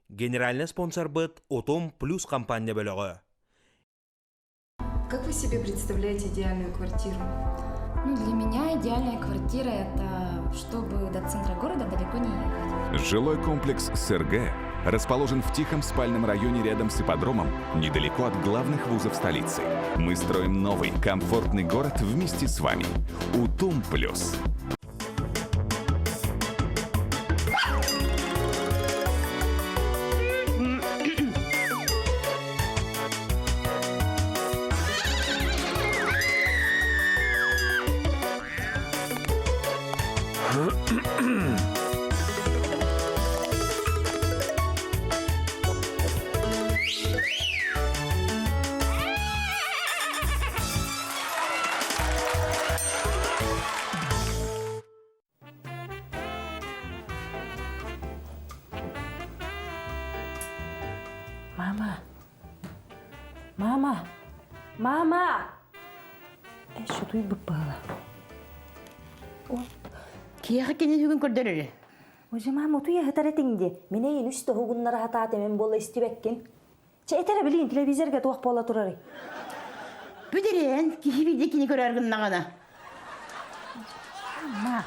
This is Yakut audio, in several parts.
Генеральнай спонсорбыт Утум Плюс компания бөлөҕө. Как вы себе представляете идеальную квартиру? Ну, для меня идеальная квартира – это чтобы до центра города далеко не ехать. Жилой комплекс СРГ расположен в тихом спальном районе рядом с ипподромом, недалеко от главных вузов столицы. Мы строим новый, комфортный город вместе с вами. Утум Плюс. Мама! Мама! Мама! Э, что быппала. Киэхэ кини бүгүн көрдөрөрү. Уже мама утуя хытар этиҥ ди. Мине ин үс тоһугуннара хатаат эмен буола истибэккин. Чэ этэрэ билигин телевизорга туох буола турарый? Бүдэрэн, киһи биирдэ кини көрөр гыннаҕына. Ма.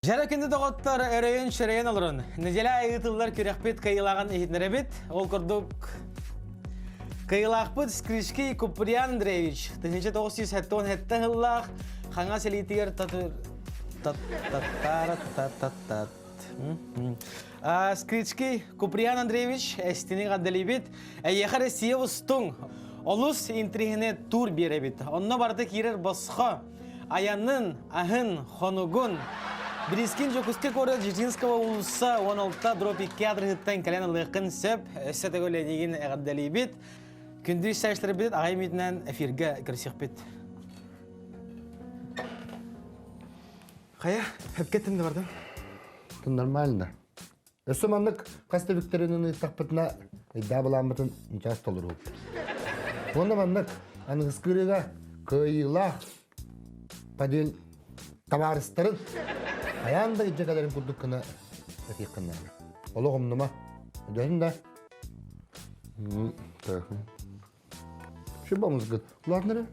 Дьэрэ күндү доҕоттор, өрөйөн шөрөйөн олорун. Неделя ыытыллар күрэхпит кыайыылааҕын иһитинэрэбит. Ол курдук кыайыылаахпыт Скричкий Куприян Андреевич 1977 сыллаах Хаҥас илиитигэр татыр таттара-та-та-тат. Скричкий Куприян Андреевич эстини гадалибит. Эйиэхэ Россия устуҥ. Олус интриһини тур биэрэбит. Онно барыта киирэр босхо. Аянын, аһын, хонугун. Брискин Дьокуускай куорат Жижинского уулусса 16 дробь 2 адрыһыттан кэлэн ылыаххын сөп. Өссө төгүл эйигин эҕэрдэлиибит. Күндү истээччилэрбит аҕай миитинэн эфиргэ көрсүөхпүт. Хайа, хөпкө тымны бардым. Это нормально. Өссө маннык хас да викторинаны ыыттахпытына ыйдаа былааммытын ньычаас толоруубут. Уонна маннык аныгыскырыыга кыайыылаах паден табаарыстарын хайаан да илдьэ кэлэрин курдук гына этиэххин наада. Олох умнума. Өйдөөтүн да? Так. Шибамызгыт. Ладно эрэ.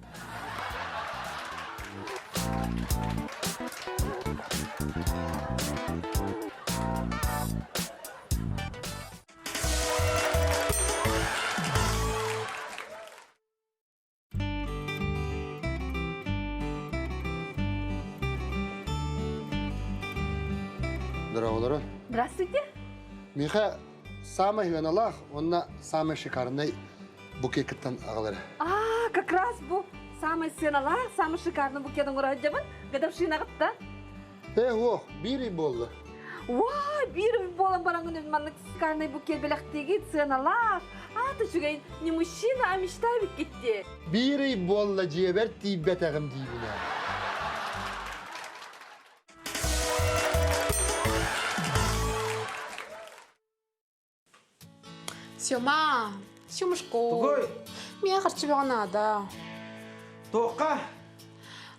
Здорово, Здравствуйте. Миха самый ыаналаах уонна самый шикарный букекыттан аҕалара. А, как раз бу самый сыаналаах, самый шикарный букетын оҥоро Годовщинаҕытта. Э, ох, биир буолла. Уа, биир буолан бараҥын маннык шикарный букет бэлэхтиигит сыаналаах. А, үчүгэй не мужчина, а мечта эбиккитти. Биир ый буолла дьиэбэр тиийбэтэҕим диибин ээ. Сёма, Сёмушка, Тугуй? Миэхэ харчы бөҕө наада. Туохха?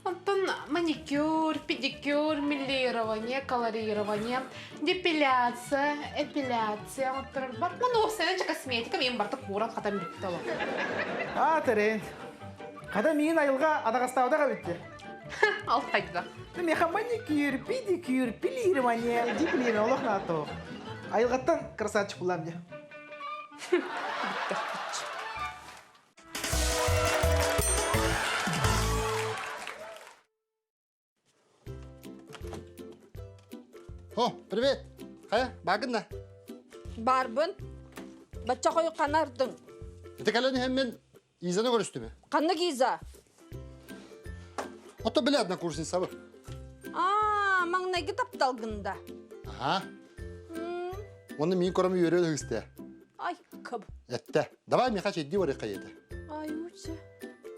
Онтон маникюр, педикюр, мелирование, колорирование, депиляция, эпиляция оҥотторорбор. Маны уопсайынан косметика миин барыта кууран хатан бүттэ олох. Аа, тэрин. Хата миин айылҕа адаҕастаабатах эбит Ал хайда. Миэхэ маникюр, педикюр, пилирование, депилирование олох наато. Айылҕаттан красавчик буллам дьэ. О, привет! Хайа, баагынна? Барбын. Бачча хойу ханардың. Ити кэлэн иһэн мин Изаны көрүстүм. Ханнык Иза? Ото били однокурсницабы. Аа, маҥнайгы тапталгында. Аха. Оны мин көрөм үөрүө ыһысте. Ай, кып. Этте. Давай миха чэйдии барыахха диэтэ. Ай, уча.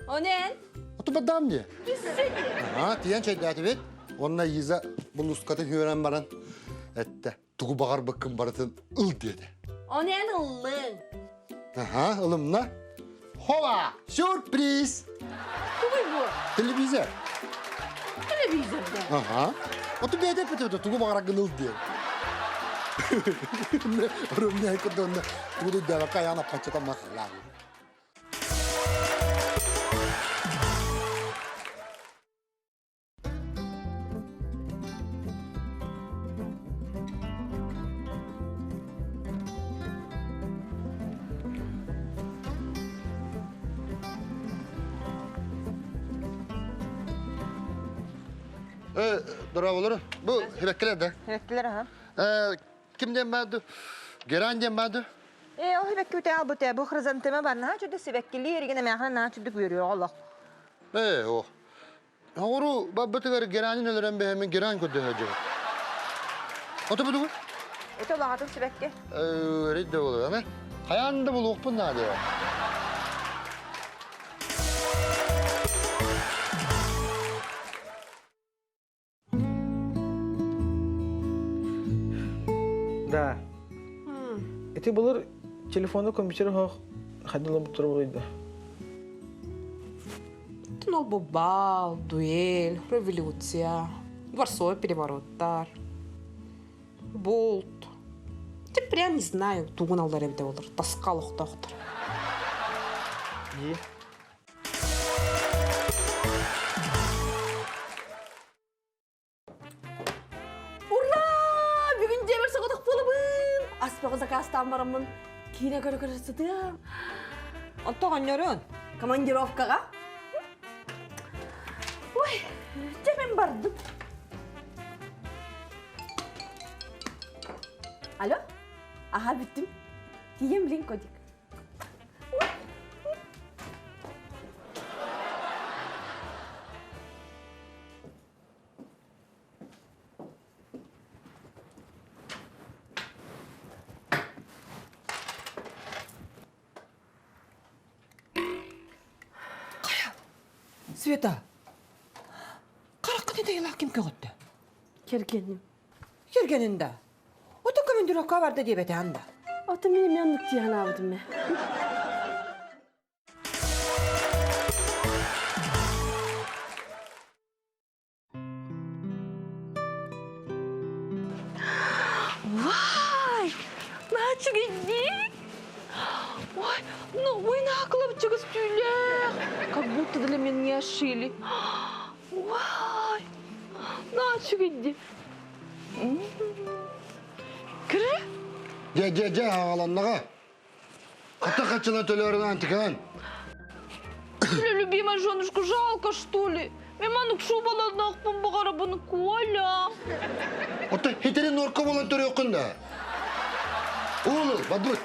Онен? Ото бадам дии. Түсседи. Аха, тиийэн чэйдээтибит. Онна Иза булускатын үөрэн баран этте. Тугу баҕарбыккын барытын ыл диэтэ. Онен ыллыҥ. Аха, ылымна. Хова! Сюрприз! Тугуй бу? Телевизор. Телевизор да. Ага. Оту бэйэтэ эппитэ тугу баҕараргын ыл диэн. Румня курдук тугу да айаан аппаччата махалаах. Э, дорооболор. Бу хибэккилэр да? Хибэккилэр аха. Э, ким диэн баады? Герань диэн баады? Э, ол хибэкки албыт бу хризантема бар наһаа чүдү сибэккили эригин эмээхин наһаа чүдүк үөрүө олох. Э, о. Оҕуру баббытыгар геранин өлөрөн бэһэмин герань көрдөһө дьэ. Ото бу дугу? Это улаҕатын сибэкки. Э, ридде болу, ана? Хайаан да булуохпун наада. Да. Ити былыр телефону компьютер хоох хайдылы буттура Ол бу бал, дуэль, революция, дворцовый перевороттар, болт. Ты прям не знаю, тугун алдар эбите болар, таска олохтоохтор. Дии. Ура! Бүгүн дьиэбэр соҕотох буолабын. Аспаҕы заказтаан бараммын киинэ көрө-көрө сытыам. Онто оҕонньорун? Командировкаҕа. Ой, дьэ мин бардым. Алло? Аха, бүттүм. Тиийэн билин кодик. Света, хараххын этэйилаах ким көҕүттэ? Кэргэним. Кэргэнин да? Ото командировка барда диэбэтэҕин да? Ото мин эмиэ оннук дии санаабытым ээ. Вай! Наачыгыйдии! Ой, ну ой наакылап түүлээх! Как будто для меня шили. Вай! Наачыгыйдии! Кыры? Дьэ, дьэ, дьэ, аҕаланнаҕа. Хата хаччына төлөөрүн антикаан. Бля, любимая женушка, жалко, что ли? Мен маннык шубаланахпын баҕарабын, Коля. Оттон хитирин норка буолан төрүөххүн да. Уолу, бадбыт.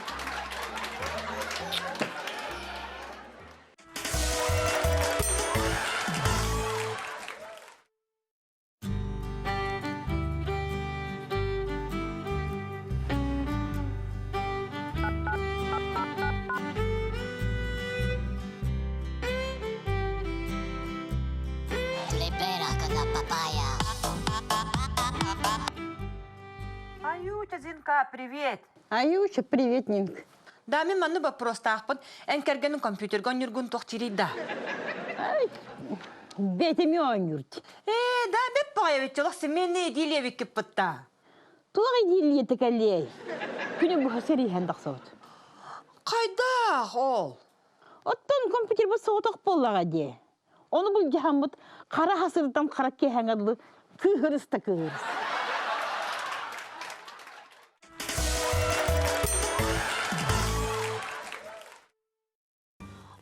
Аютя, Зинка, привет! Аютя, привет, Нинк. Да, мен манны вопростаахпын. Эн кэргэнин компьютерга онньургун туох да. Бэтими оонньуурт. Ээ, да, бэп баҕайабит олох семейный идиллия биккиппытта. Туох идиллия кэллиэй? Күнү быһа сэрииһэн тахсабыт. Хайдах ол? Оттон компьютербут соҕотох буоллаҕа дии. Ону былдьаһаммыт хара хасыртан хара киэһэҥэ дылы кыыһырыс да кыыһырыс.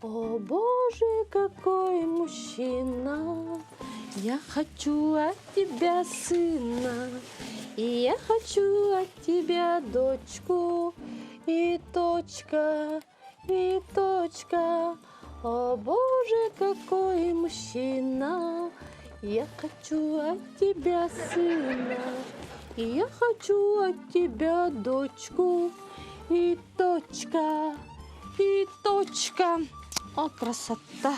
О боже, какой мужчина, я хочу от тебя сына, и я хочу от тебя дочку, и точка, и точка. О боже, какой мужчина, я хочу от тебя сына, и я хочу от тебя дочку, и точка, и точка. О, красота!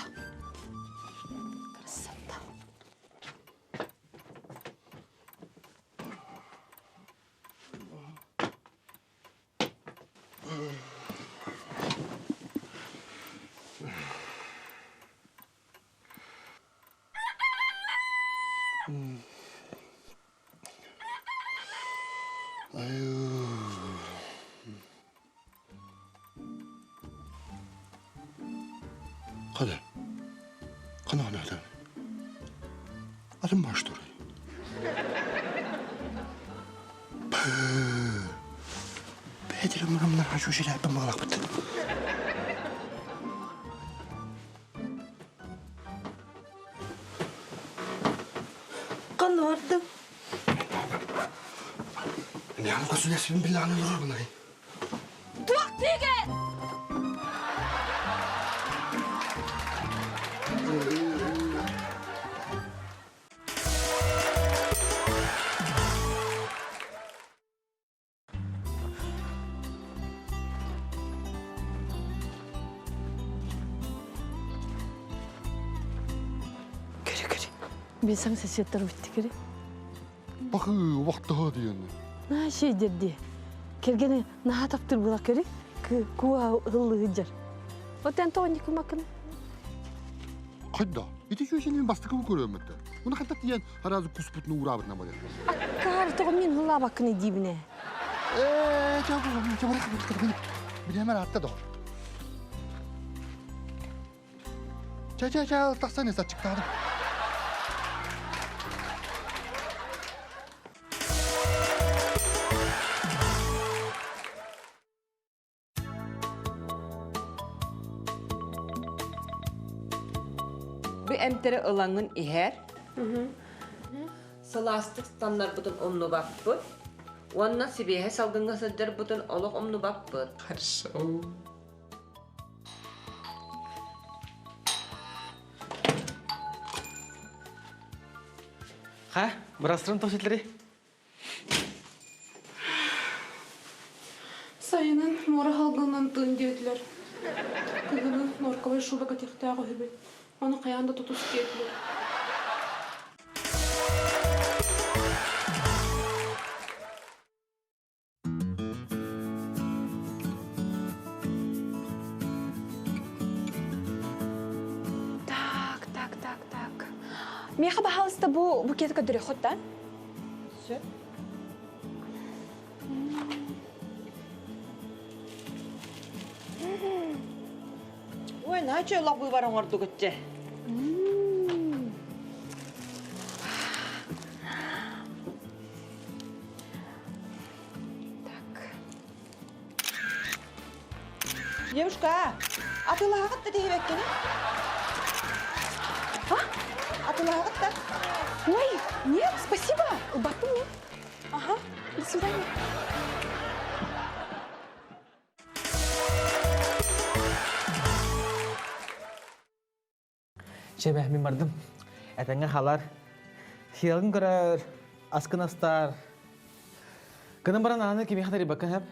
Красота! Хада. Хана хана хана. Атын баш турай. Бэдэр мырамнар хачу шиләппин бағалақпыт. Конордум. Яны көсүләсүн билләгән олор бунай. Туох тиген! Көрө көрө. Мен саң соседтар битти көрө. Бахы вақтыға диэн. На шей дерди. Кергени наха таптыр була көрө. Куа ыллыгыджар. Отен тони кумакын. Қайда? Ити шөшен мен бастықы көрөмүттер. Уна хатта тиен харазы куспутну урабытна баря. Аккар тоғы мен хылабакыны дибине. Э, чабы, чабы, чабы, Билемер атта дор. Ча ча ча тахсан эса чыктады. Бу эмтери ылаҥҥын иһэр. Сылаастык станнарбытын умнубаппыт. Уонна сибиэһэ салгыҥҥа сылдьарбытын олох умнубаппыт. Хорошо. Ха, бырастырын тосетлери. Сайынын муора халгынан тыын диэтилэр. Кыһынын норковай шуба кэтиэхтээх үһүбүт. Ону хайаан да тутус диэтилэр. Так, так, так, так. Миэхэ, пожалуйста, бу букет көрдөрүөххүт да? Сөп. Ой, начо олох быыбар оҥордугутче. Девушка, атылаһаҕыт да тиһибэккини? А? Атылаһаҕыт да? Ой, нет, спасибо. Ылбаттым мен. Ага, до свидания. Чэбэ, мин бардым. Этэҥҥэ халар. Сиэлгин көрөр, аскын астар. Гынан баран ааны кимиэхэ да арыйбаккын сөп.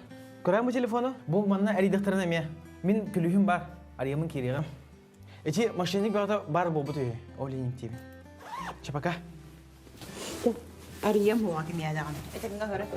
Көрөөн бу телефону, бу манна эрийдэхтэринэ эмиэ. Мин күлүүһүм бар, арыйаммын киириэҕим. Эчи мошенник бөҕөтө бар буолбут үһү, ол иһин тиибин. Чэ, пока. Арыйам уоҕа кимиэдэҕин. Этэҥҥэ көрө.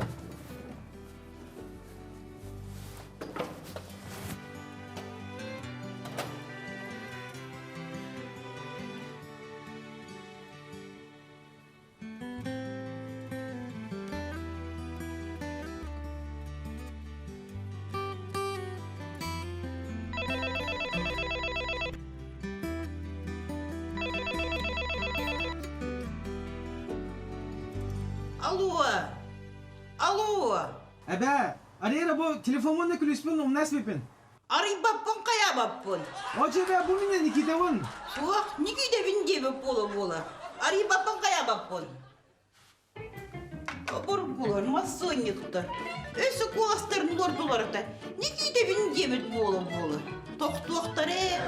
Алло! Алло! Эбээ, арыйара бу телефоммун да күлүүспүн умна эспиппин. Арыйбаппын хайаабаппын. Очо бу мине Никитабын. Суох, Никитэбин диэбит буола-буола. Арыйбаппын хайаабаппын. Бургулар, массонниктар. Өссө куоластарын олордулар да. Никитэбин диэбит буола-буола. Тохтуохтар ээ.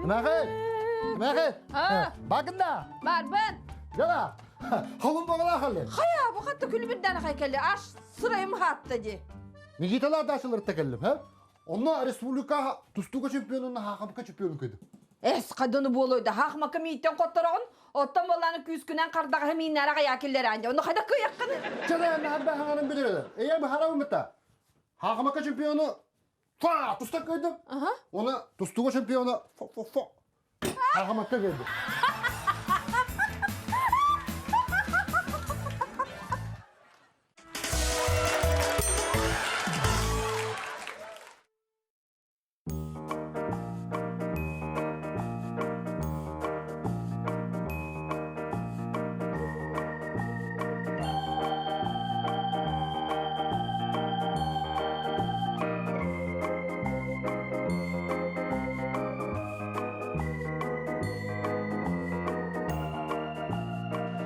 Махы! Махы! Бакында! Барбын! Яла! Холун боғала халли. Хайа, бу хатта күлүбүрдэн хай келли. Аш сырайым хатта ди. Никитала дашылыр текеллим, ха? Онно республика тустууга чемпионун хахамка чемпионун көйдү. Эс кадыны болойда хахмака мииттен котторогон. Оттон буоллааны күүскүнэн хардаҕаһы мииннээри аҕайаа киллэрээн дьэ. Ону хайда кыайаххыный? Чэ, наһаа билэр. Эйэ быһарабын бытта. Хаахымакка чемпиону Фа! Туста кыйдым. Оны тустууга чемпиона фо-фо-фо. Хаахымакка кыйдым.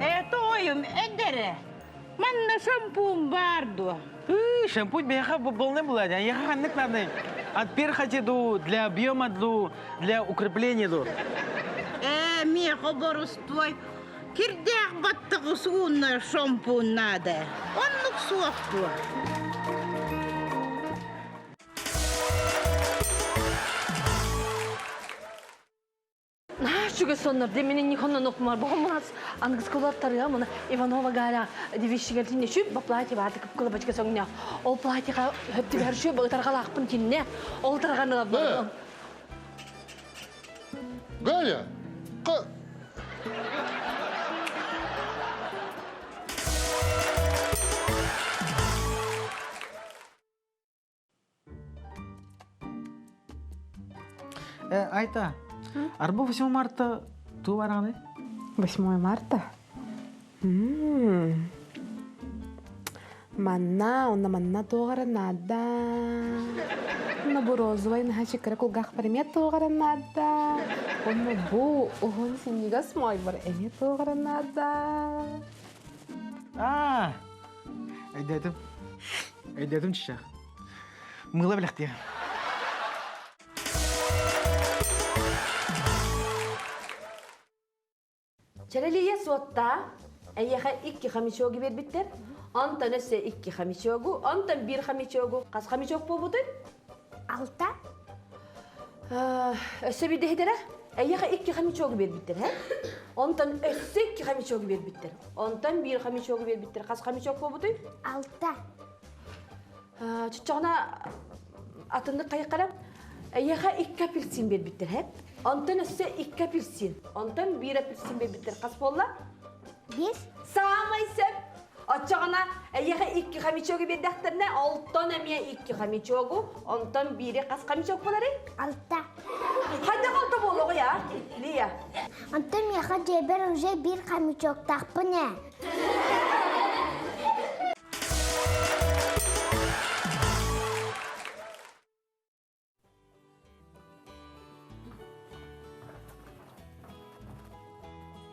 Это ойум эдере. Манна шампунь бар дуо? Шампунь бэйэхэ полный была, я ханнык надо. От перхоти ду, для объема ду, для укрепления ду. Э, миэхэ борустуой. Кирдээх баттаҕы сууннар шампунь надо. Оннук суох дуо? Наһаа үчүгэй соннор де мени нихоннан окумар бохоммунас ангыскылар тарыа мына Иванова Галя девичьигер тинне шүп ба платье бааты кып бачка соңня ол платьега хөптүбэр шүп ытаргалаахпын кинне ол тарганыла Галя, ка... Айта, арбу 8 марта туу бараҕыный? 8 марта? Манна, онно манна туоҕара наада. Онно бу розовай наһаа чыккыра кулгаах бар эмиэ туоҕара наада. Онно бу уһун синньигэс моой бар эмиэ туоҕара наада. Аа, өйдөөтүм. Өйдөөтүм чычах. Мыла билэхтиэ. Чэрэлийэ суоттаа, эйиэхэ икки хомячогу биэрбиттэр. Онтон өссө икки хомячогу, онтон биир хомячогу. Хас хомячок буолбутуй? Алта. Өссө биирдэһитэрэ? Эйиэхэ икки хомячогу биэрбиттэр, һэ? Онтон өссө икки хомячогу биэрбиттэр. Онтон биир хомячогу биэрбиттэр. Хас хомячок буолбутуй? Алта. Чоччоҕуна атыннык хайыккара эйиэхэ икки апельсин биэрбиттэр һэ? Онтон өссө икки апельсин. Онтон биир апельсин биэрбиттэр. Хас буолла? Биэс. Саамай сөп. Оччоҕуна эйиэхэ икки хомячогу биэрдэхтэринэ, олтон эмиэ икки хомячогу, онтон биири хас хомячок буоларый? Алта. Хайдах алта буолуоҕуй, а? Лия? Онтон миэхэ дьиэбэр уже биир хомячоктаахпын ээ.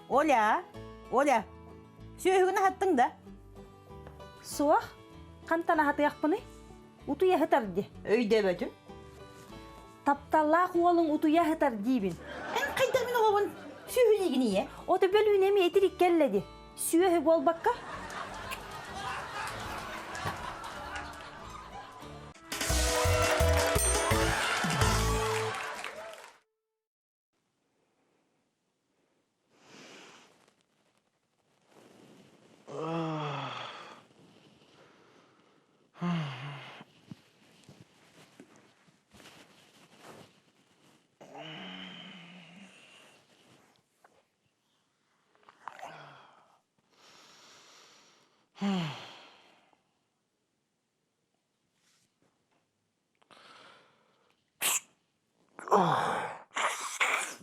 Оля, Оля, сүөһүгүн аһаттыҥ да? Суох, хантан аһатыахпыный? Утуйа сытар дии. Өйдөөбөтүм. Тапталлаах уолуҥ утуйа сытар диибин. Эн хайдах мин оҕобун сүөһү диигин ийэ? Ото бөлүүн эмиэ итирик кэллэ дии. Сүөһү буолбакка.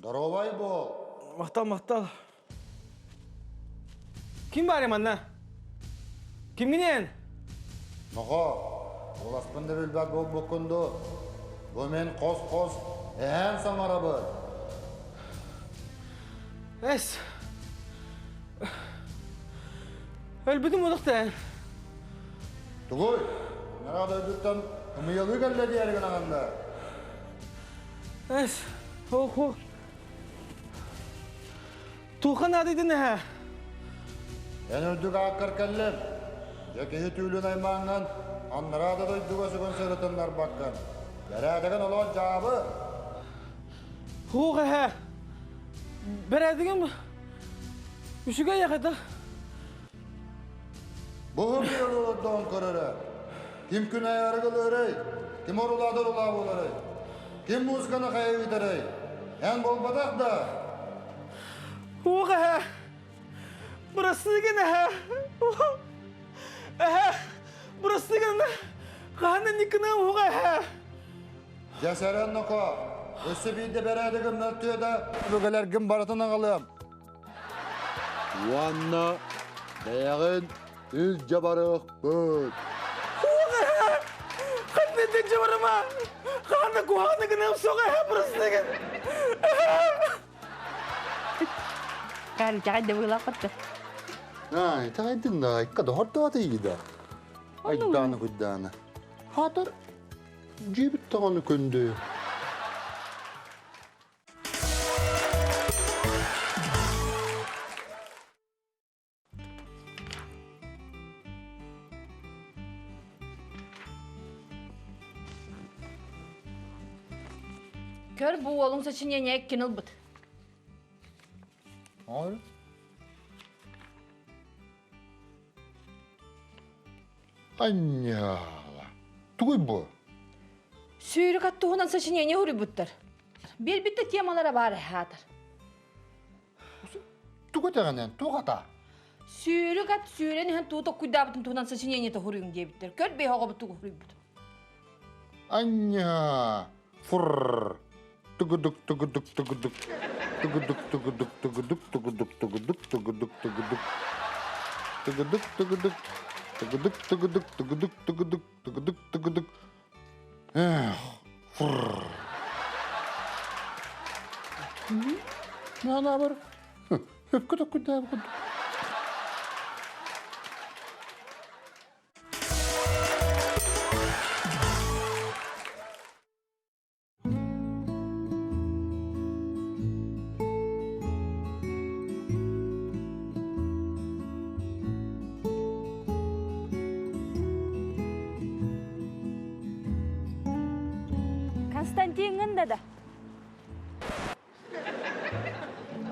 Здоровай буол. Махтал, махтал. Ким баар манна? Кимҥинэн? Ноҕо, куоласпын да билбэт буолбуккун дуу? Бу мин хос-хос эһээн саҥарабын. Эс. Өлбүтүм удук Тугуй? Нара дойдуттан ымыйалыы кэллэ диэри гынаҕын да? Эс, ох, Туха наадыйдын эһэ? Эн үрдүк ааккар кэллим. Дьэ киһи түүлүн аймааҥҥын аннараа да дойдуга сүгүн сырытыннарбаккын. Бэрээдэгин олоон дьаабы. Хуох эһэ. Бэрээдэгим... Үчүгэй яхата. Бу bir олордон көрөрө. Ким күн айарыгылырый, ким оруладыр ула боларый, ким музыканы хайыгытарый. Эн болбатах да. Уға ә. Бырастыгын ә. Ә. Бырастыгын. Қаны никына уға ә. Дьэ ноко, өссө биирдэ бэрээдэгим мөлтүө да өбүгэлэргин барытын аҕалыам. Уонна бэйэҕин илдьэ барыахпыт. Ханна илдьэ барыма? Ханна куһаҕаны гыныам суоҕа бырастыгын. Каары чаҕай да быылаахпытта. Ай, таайдын да, икка доһордоото иида. Айдааны куйдааны. Хаатар Дьиэбит даҕаны көндө. Көр бу уолуҥ сочинение кин ылбыт. Ой. Анньаала. Тугуй бу? Сүүрүк ат туһунан сочинение суруйбуттар. Биэрбит да темалара баар эһаатар. Тугу этэҕинэн, туох ата? Сүүрүк ат сүүрэн иһэн туу токкуйдаабытын туһунан сочинение суруйуҥ диэбиттэр. Көр бэйэ оҕобут тугу суруйбут. Анньаа. Фурр. Тугудук тугудук тугудук. Тугудук тугудук тугудук тугудук тугудук тугудук тугудук. Тугудук тугудук. Тугудук тугудук тугудук тугудук тугудук тугудук. Эх, фурр. Наана бар. Өпкө токкуйдаабыкын. Константиҥҥын да да.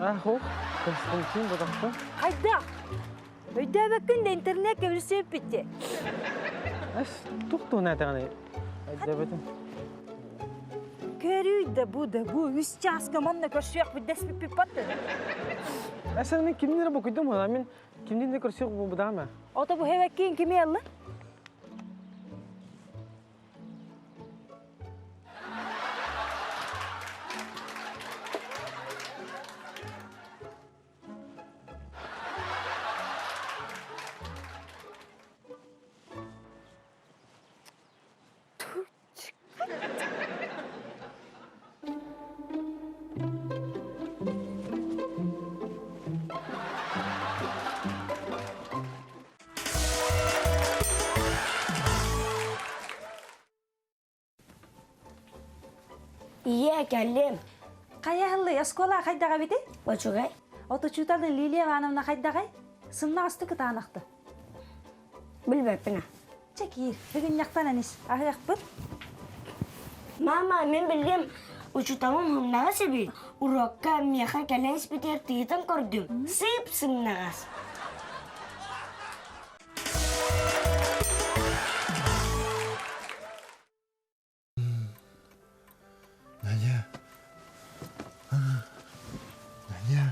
Ах, ох, Константин бодохто. Хайдах? Өйдөөбөккүн да интернетке билсиэппитти. Эс, тух туһунан этэҕиний? Өйдөөбөтүм. Көрүй да бу да бу үс чааска манна көрсүөхпүт дэспиппит баттын. Эсен мен кимнин эрэ бокуйдум уна мен кимнин да көрсүөх будаама. Ото бу хевеккин кими алла? Ийээ, кэллим. Хайа оскуола хайдаҕа эбитий? Очугай. От учууталын Лилия Ивановна хайдаҕай? Сымнаҕасты кытаанахты. Билбэппин а. Чэ киир, бүгүнньахтан анис, аһыахпыт. Мама, мин билгим, учууталым сымнаҕас эбит. Уруокка миэхэ кэлэн испитигэр тыытан көрдүм. Сып-сымнаҕас. Надя. Надя.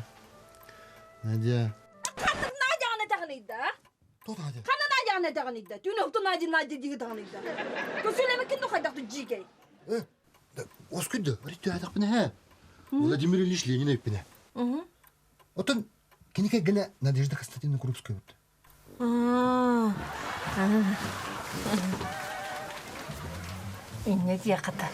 Надя. Ханнык Надяҕын этэҕиний да? Ханна Надяҕын этэҕиний да? Түүн охту Надя Надя диги таҕыный да? Көсүлэмиккин хайдах дьиикэй? Оскуйда, ритүәтәкпинэ һэ. Владимир Ильич Ленин эппинэ. Отон кинике гына Надежда Константиновна Крупская бут. Инне диэхата.